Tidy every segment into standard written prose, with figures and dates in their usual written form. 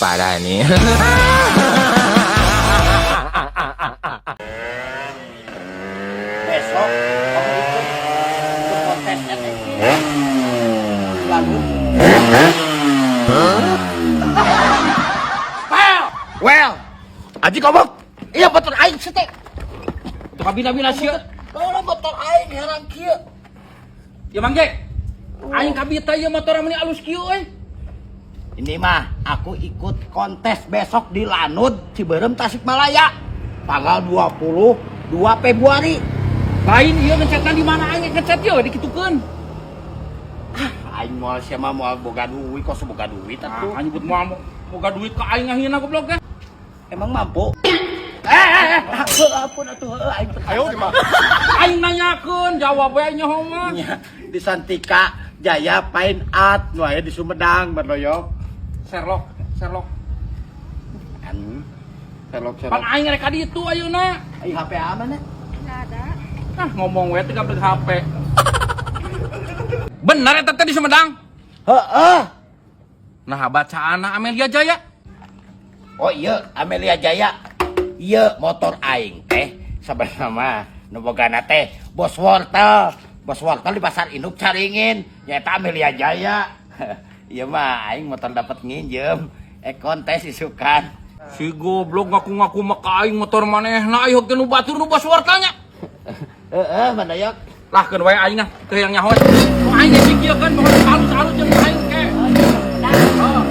Parah nih. Besok kamu ikut ikut kontesnya teh. Lalu. Well, Aji goblok. Iya motor aing sih teh. Tuh kabina-bina sia. Kalau motor aing herang kieu. Ya Mang Jack. Aing kabita ieu motor meni alus kieu euy. Ini mah aku ikut kontes besok di Lanud Cibeureum Tasikmalaya tanggal 22 Februari. Lain ieu ngecetna di mana aing ngecet ieu dikitukeun. Aing moal sia mah moal boga duit kok boga duit atuh. Ah, nyebut moal boga duit ka aing ngahina goblok teh. Emang mampu? Ampun atuh heueuh aing teh. Ayo di mana? Aing nanyakeun jawab we nyaho mah. Nya, di Santika Jaya Fine Art nu aya di Sumedang Bardoyok. Sherlock, Sherlock. Kan Sherlock Pan Sherlock. aing rek ka ditu ayeuna. Ai HP mana? Nggak ada. Ah, ngomong we teh gablek HP. Bener eta teh di Sumedang? Heeh. Nah, bacaanna Amelia Jaya. Oh iya, Amelia Jaya. Iya, motor aing teh sabenerna mah nu bogana teh bos wortel. Bos wortel di pasar induk Caringin, nyaeta Amelia Jaya. Iya mah aing motor dapat nginjem. Kontes isukan. Si goblok ngaku-ngaku mah ka aing motor manehna ayo ge nu batur nu bos wortelnya. Heeh, Mandayok. Lah keun wae aing ah teu yang nyaho. Nu aing ge sikiekeun motor alus-alus jeung aing ke. Oh.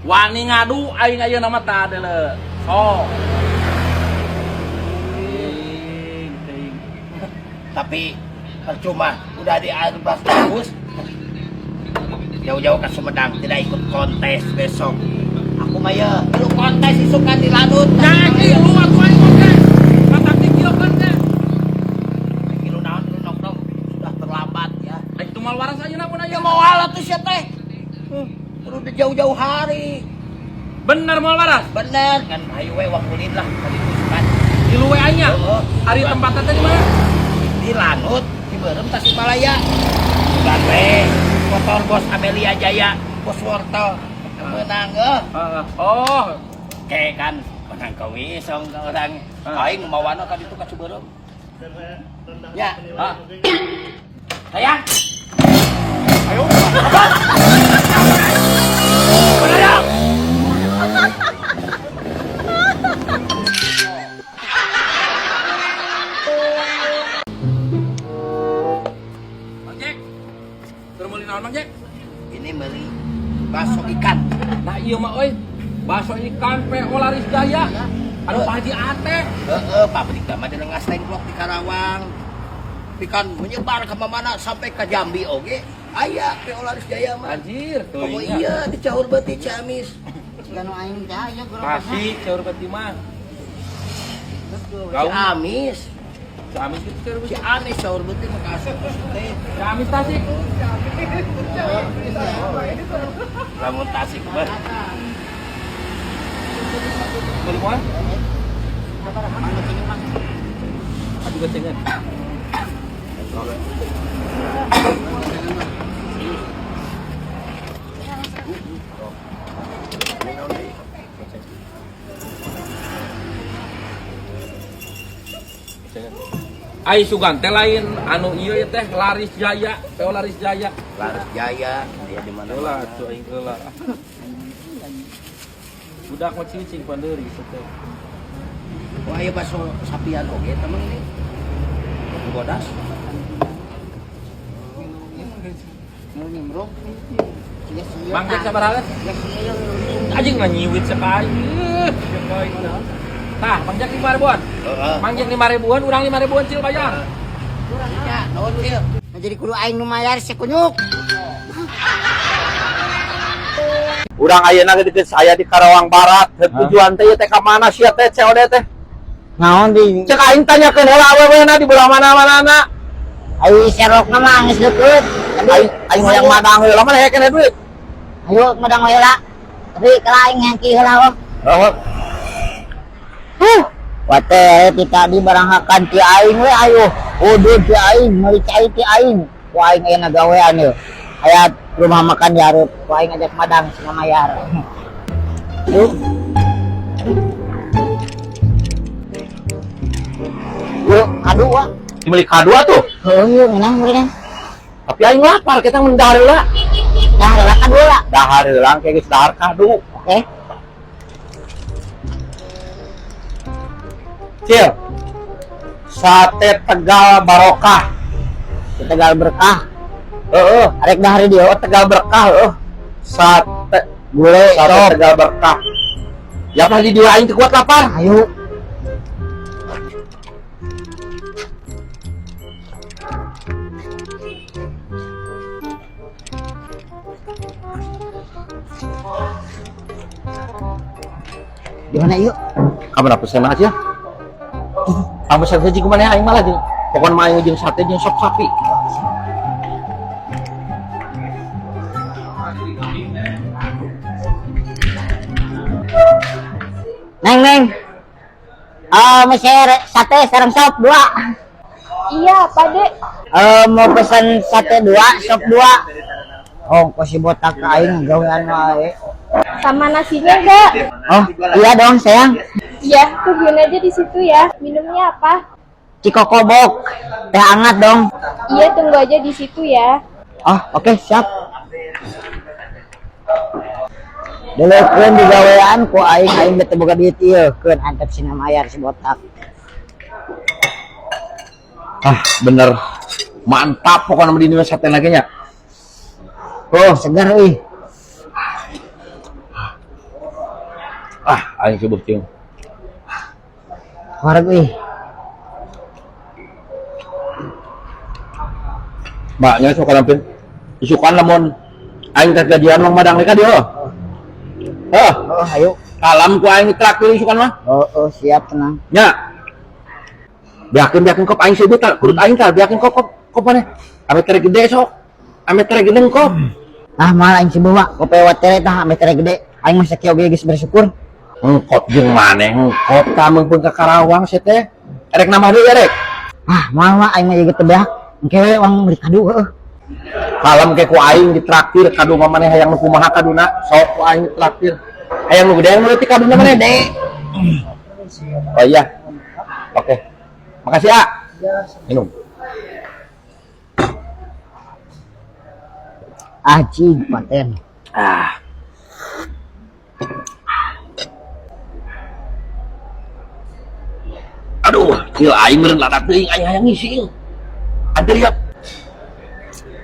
Wani ngadu aing ayeuna mah tah deuleu. Sok. Ting ting. Tapi percuma udah di airbrush bagus. Jauh-jauh ke Sumedang tidak ikut kontes besok. Aku mah ya, lu kontes isukan di Lanud. Nah, lu atuh aing oge. Matak dikiekeun teh. Lu naon lu nongkrong sudah terlambat ya. Aing tuh moal waras ayeuna pun Ya aya. moal atuh sia teh. Kudu di jauh-jauh hari. Bener moal waras. Bener kan hayu we wang ulin lah tadi isukan. Di luwe aing nya. Heeh. Ari tempatna teh di mana? Di Lanud Cibeureum Tasikmalaya. Bukan we motor bos Amelia Jaya, bos wortel menang eh. Heeh. Oh, Kayak kan menang kawisong ke orang. Aing nu mawana ka ditu ka Cibeureum. Ya, ah. sayang. Ayo. Mang Jack. Keur meuli naon Mang Jack? Ini beli bakso ikan. Nah ieu mah euy. Bakso ikan PO Laris Jaya. Anu Pak Haji Ate. Heeh, pabrik mah di Rengas Dengklok di Karawang. Ikan menyebar ke mana sampai ke Jambi oge. Aya PO Laris Jaya mah. Anjir, tuh Komo iya di Cahur Beuti Ciamis. Jika nu aing teh aya gerobakna. Tasik Cahur Beuti mah. Ciamis. Ciamis gitu Cahur Beuti. Ciamis Cahur Beuti mah kasep teh. Ciamis Tasik. Lamun Tasik mah. Beli moal? Aduh gocengan. Ai sugan teh lain anu ieu ya teh Laris Jaya, PO Laris Jaya. Laris Jaya, dia di mana? Heula atuh aing heula. Budak mah cicing pandeuri teh. Oh, aya bakso sapian oge temen ini. Bodas. Nu nimbrung. Sia sia. Mang Jack sabaraha? Ya sia Anjing mah nyiwit sekali. Tah, Mang Jack 5 ribuan. Heeh. Mang Jack 5 ribuan, urang 5 ribuan cil bayar. Ya, nuhun cil. Nah, jadi kudu aing nu mayar si kunyuk. Urang ayeuna geus aya di Karawang Barat. Tujuan teh ieu teh ka mana sia teh COD teh? Naon di Cek aing tanyakeun heula awewena di belah mana-manana. Ayo serokna mah geus deukeut. Tapi Aing aing hayang madang heula mah aya keneh duit. Ayo madang heula. Tapi kalau aing ngangki heula oh. Oh, Wate ti tadi barang hakan ti aing we ayo. Udud ti aing, meuli cai ti aing. Ku aing aya gawean yeuh. Aya rumah makan di hareup, ku aing ajak madang cenah mayar. Yuk. Yuk, kadu wa. Dibeli kadu atuh. Heuh, yeuh ngeunah meureun. Tapi aing lapar, kita mun dahar heula. Dahar heula kadu lah. Dahar heula engke geus dahar kadu. Oke. Cil. Sate Tegal Barokah. Tegal Berkah. Heeh. Arek dahar di dieu. Oh, Tegal Berkah heeh. Sate Gulai sate sop. Tegal Berkah. Ya mah di dieu aing teu kuat lapar. Ayo. Di mana yuk? Kamu apa sama aja? Kamu saja jeung maneh aing malah jeung pokon mah aing jeung sate jeung sop sapi. Neng, neng. Ah, meser sate sareng sop 2. Iya, Pak Dek. Mau pesan sate 2, sop 2. Oh, kok si botak ka aing gawean wae. Sama nasinya enggak? Oh, iya dong, sayang. Iya, tungguin aja di situ ya. Minumnya apa? Cikokobok, teh hangat dong. Iya, tunggu aja di situ ya. Oh, oke, siap. Deleukeun digawean ku aing, aing teh boga duit ieu, keun antep sina mayar si botak. Ah, bener. Mantap pokoknya mah di dieu sate lagi nya. Oh, segar euy. Ah, aing subuh cium. Wareg euy. Maknya sok kalampin. Isukan lamun aing teh gajian mah madang ka dieu. Heh, Oh, ayo. kalam ku aing traktir isukan mah. Oh, oh, siap tenang. Nya. Biakeun kop aing sebut tar, kurut aing tar, biakeun kop kop kop maneh. Ame tere gede sok. Ame tere gede kop. Ah, malah aing sibuh mah, kopi tere tah ame tere gede. Aing mah sakieu oge geus bersyukur. Engkot jeung maneh engkot ka meungpeung ka Karawang sia teh. Erek nambah deui erek. Ah, moal mah aing mah ieu teh beak. Engke we uang beli kadu heueuh. Kalem ke ku aing ditraktir kadu mah maneh hayang nu kumaha kaduna, sok ku aing ditraktir. Hayang nu gede hayang nu leutik kaduna maneh. Gede. Oh iya. Oke. Makasih, A. Minum. Ah, cing paten. Ah. Aduh, cil aing meureun ladak teuing aing hayang ngising. Anteur ya.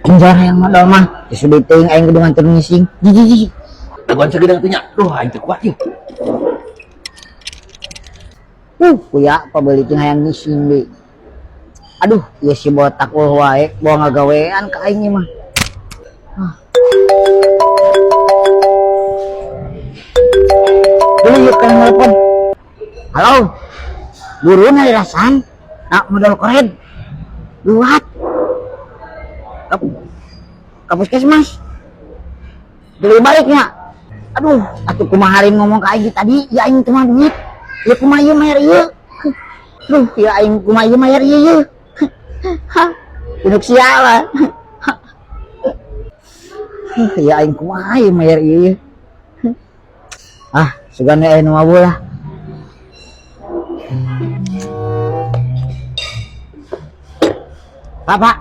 Anjar hayang modal mah, geus sudah teuing aing kudu nganter ngising. Jiji jiji. Teguhan segedeng teh nya. Duh, aing teu kuat ieu. Kuya pabeulit jeung hayang ngising deui. Aduh, ieu si botak eueuh wae, bawa ngagawean ka aing ieu mah. Ah. Dulu yuk kan nelpon. Halo. Buruna dirasan. Nak modal kored. Luat. Ka puskesmas. Beli baliknya. Aduh, atuh kumaha hari ngomong ka aing tadi, ya aing teu mah duit. Ya kumaha ieu mayar ieu. Duh, ya aing kumaha ieu mayar ieu ieu. Hah, induk sial lah. Ya aing kumaha ieu mayar ieu. Ah, sugan we aya nu mabul lah. Pak, Pak.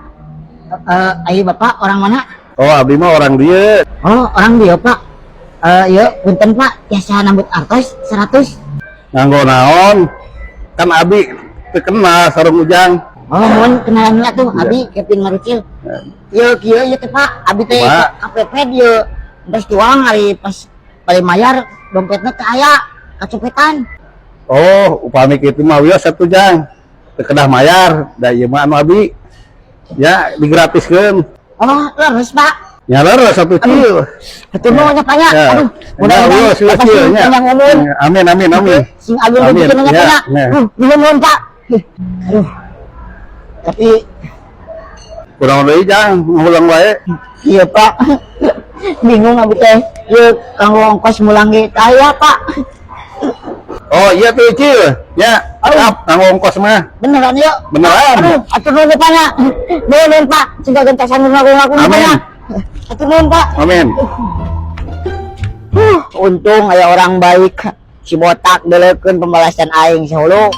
Ayo Bapak orang mana? Oh, abdi mah orang dieu. Oh, orang dieu, Pak. Ieu punten Pak, tiasa nambut artos 100. Nganggo naon? Kan abi teu kenal sareng Ujang. Oh, mohon kenalan heula tuh, abi Kevin Marucil. Ieu kieu ieu teh Pak, abi teh Kumaha? KPP dieu. Terus tuang hari pas balik mayar dompetna teh aya kacopetan. Oh, upami kitu mah wios atuh Jang. Teu kedah mayar, da ieu mah anu abi. Ya, digratiskeun. Oh, leres Pak. Ya leres atuh Cil. Hatur nuhun nya Pak nya. Ya. Aduh, Ya, mudah-mudahan wios, wios, Bapak Cil, sing nya. panjang umur. Ya, amin, amin, amin. Sing agung Amin. rezekina nya, Ya, Pak nya. ya. Nuhun nuhun Pak. Aduh. Tapi Kurang deui, Jang, ngulang wae. Iya, Pak. Bingung abi teh. Ieu kanggo ongkos mulang ge teu aya, Pak. Oh iya tuh, Cil. Ya, siap, kanggo ongkos mah. Beneran yuk? Beneran. Aduh, atur nuhun Pak nya. Nuhun nuhun, Pak. Sing gentasan nu ngaku Pak Amin. nya. Atur nuhun, Pak. Amin. Untung aya orang baik. Si botak beleukeun pembalasan aing sahulu.